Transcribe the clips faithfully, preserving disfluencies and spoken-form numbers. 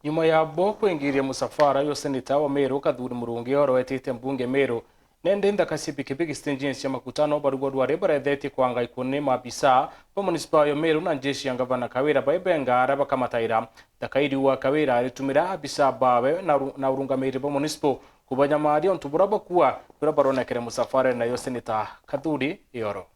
Nyuma ya bo kwingiria musafara yo seneta wa Meru Kathuri Murungi oro etite mbunge Meru, nende nthaka cia pikipiki stage cia Makutano barugwa rwari barethetie kwangaikwa ni maabisa ba munisipa yo Meru na njeshi ya ngavana Kawira baibenga aria bakamataira. Nthaka iriuga Kawira aritumira abisa bawe na ru-, na urungamiri ba munisipo kubanyamaria untu buria bakua buria baronekere musafarene nayo seneta Kathuri Yoro.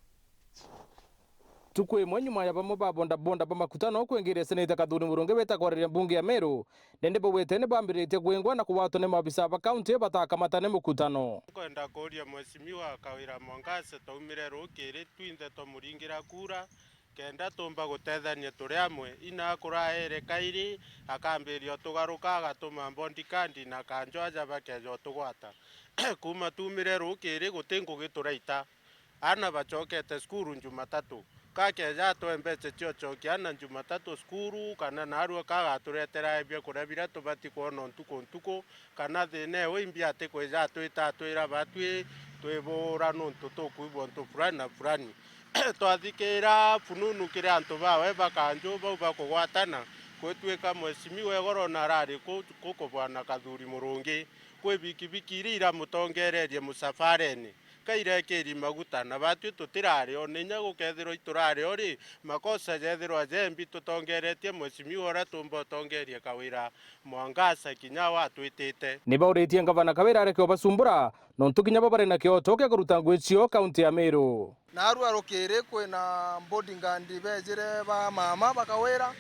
Ntuku imwe nyuma ya bamwe ba bodaboda ba Makutano kwingiria seneta Kathuri Murungi wita kwariria mbunge ya Meru, nende baugite ni bambiritie kwingwa na kugwatwa ni maabisa ba kaunti batakamatane Mukutano. Nkwenda kuuria Mheshimiwa Kawira Mwangaza, twaumire rukiri twinthe twamuringira kura, kenda tumba gutethania turi amwe. Ina akuraere kairi, akambiria utugaruka, agatuma bodyguard na kanjo aja bakeja utugwata. Kuuma tuumire rukiri, guti ngugi turaita. Aana bacokete cukuru Jumatatu. Kakeja atwe mbeca cia ucokia aana Jumatatu cukuru, kana naarua kagaturetera biakuria biria tubati kwona ntuku ntuku, kana thina iu imbi atikwija atwita atwira batwi twibura nuntu tukwigua untu fulani na fulani. Twathikira fununu kiri antu bawe bakanju bau bakugwatana, gwitwika Mheshimiwa igoro na arari ku, kuku Bwana Kathuri Murungi, kwi bikibiki iria iramutongererie musafarene, ka irekiri maguta, na batwi tutirari o, na inya gukethirwa iturari o ri, makosa jethirwa jembi tutongeretie Mheshimiwa uria tumba utongeria Kawira Mwangaza kinya watwitite. Ni bauritie ngavana Kawira areke ubasumbura, nontu kinya bo bari na kioto kia kuruta ngugi cio kaunti ya Meru. Naarua rukiri kwina bodyguard bejire ba mama ba Kawira,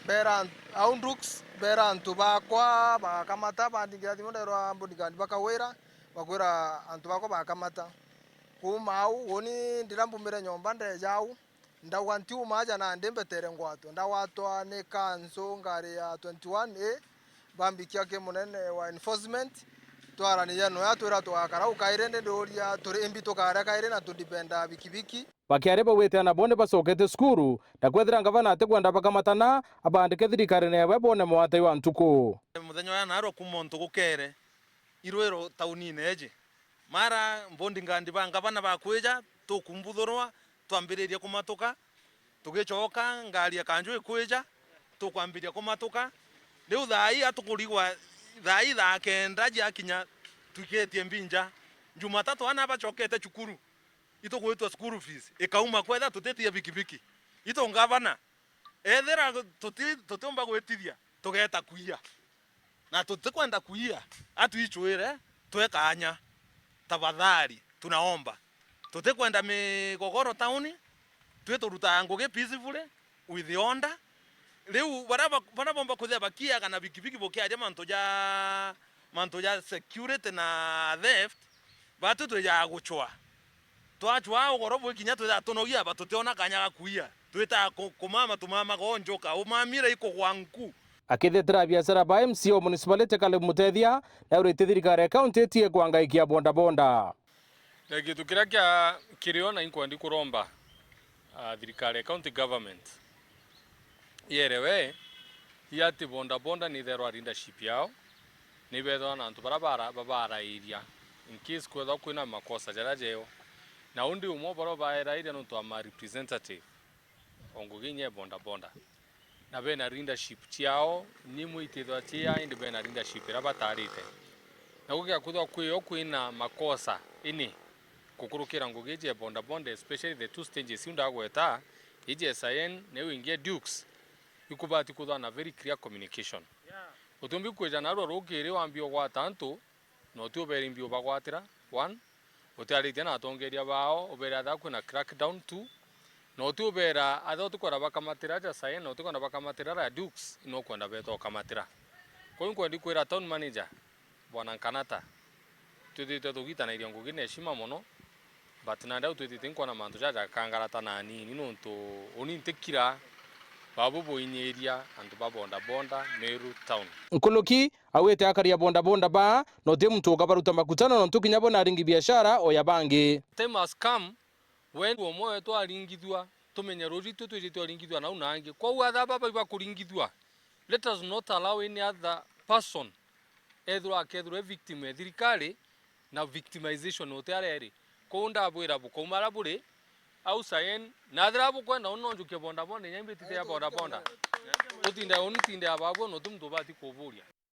bera ant-, au nduks, bera antu bakwa, bakamata, bandingira thimu nderwa bodyguard ba Kawira, bakwira antu bakwa bakamata. Kuuma au, uni ndira mbumire nyomba ndeja au, ndauga ntiuma aja nandi mbetere ngwatwe. Ndagwatwa ni kanso ngari ya twenty-one A, bambikia ki munene wa enforcement, twaraniria noe atwira tugakara u kairi, ndi ndiuria turi imbi tukaria kairi na tudipenda bikibiki. Bakiaria baugite ana bo ni bacokete cukuru, na kwethira ngavana atikwenda bakamatana, abandike thirikarine yawe bone mwate jwa ntuku. Muthenya uria naarua kuuma untu gukere, irwiro taunine iji. Mara bodyguard ba ngavana bakwija, tukumbuthurwa, twambiriria kumatuka, tugicoka ngari ya kanju ikwija, tukwambiria kumatuka. Riu thaa ii atukurigwa, thaa ii thaa kenda jiakinya, twikitie mbinja. Jumatatu ana bacokete cukuru, itugwitwa school fees ikauma kwetha tutitia bikibiki. Itu ngavana, ethira tuti-, tutiumba gwitithia, tugeta kuia. Na tutikwenda kuia, atwichwire twe kanya. Tafadhali, tunaomba. Tutikwenda migogoro tauni, twi turutaga ngugi peacefully, with order. Riu baria ba-, baria bomba kwithira bakiaga na bikibiki bukiaria mantu ja, mantu ja security na theft, batwi twijaga guchwa. Twachwaa ugoro bwikinya twithaa tunogia aba tutiona kanya ga kuia. Twitaa ku-, kumama tumamaga o njoka, umamire ikugwa nku. Akithetera biashara ba M C A o municipality Caleb Mutethia, naurite thirikari ya county itige kwangaikia bodaboda. Na gintu kiria kia kirio na inkwendi kuromba, ah, thirikari ya county government, yerewe, i ati bodaboda ni itherwa leadership yao, ni bethwa na antu baria bara-, babarairia in case kwethwa kwina makosa jaria jeo. Na undi umwe baria baerairia nontu I'm a representative o ngugi inya ya bodaboda. Na bena leadership ciao, ni mwitithwa cia, indi bena leadership iria batarite. Na gukia kwithwa kwio kwina makosa, ini, kukurukira ngugi iji ya bodaboda, especially the two stages iu ndagweta, iji ya Sayen, na iu ingi ya Dukes, ikubati kwithwa na very clear communication. Utiumbi kwija narua rukiri wambia ugwata antu, na uti uberi mbi ubagwatira, one, utiaritie na atongeria bao, ubere atha kwina crackdown, two, na uti ubera atha utikwenda bakamatira aja Sayen, na utikwenda bakamatira aria Dukes, ino ukwenda beta ukamatira. Kwou inkwendi kwira town manager, Bwana Nkanata, twithitwe tugitanairia ngugi na heshima mono, but nandi au twithite inkwona mantu jaja jakangarata na anini, nontu uni ntikira babu buinyiria antu ba bodaboda Meru town. Nkuluki, augite akari a bodaboda baa, na uti muntu ukabaruta makutano, nontu kinya bo naringi biashara o ya bangi. Time has come when umwe wetu aringithua, tumenye ruju itu twijite uringithua nau na angi. Kwou atha baba ibakuringithua, let us not allow any other person ethirwa akethirwa e victim e thirikari na victimization uti aria iri. Kwou ndabwira bukauma aria buri, Au sayen, nathira bukwenda uni nonjukie bodaboda, inya imbitite ya bodaboda. Utinde uni tinde ya babua, no tu muntu ubati kuburia.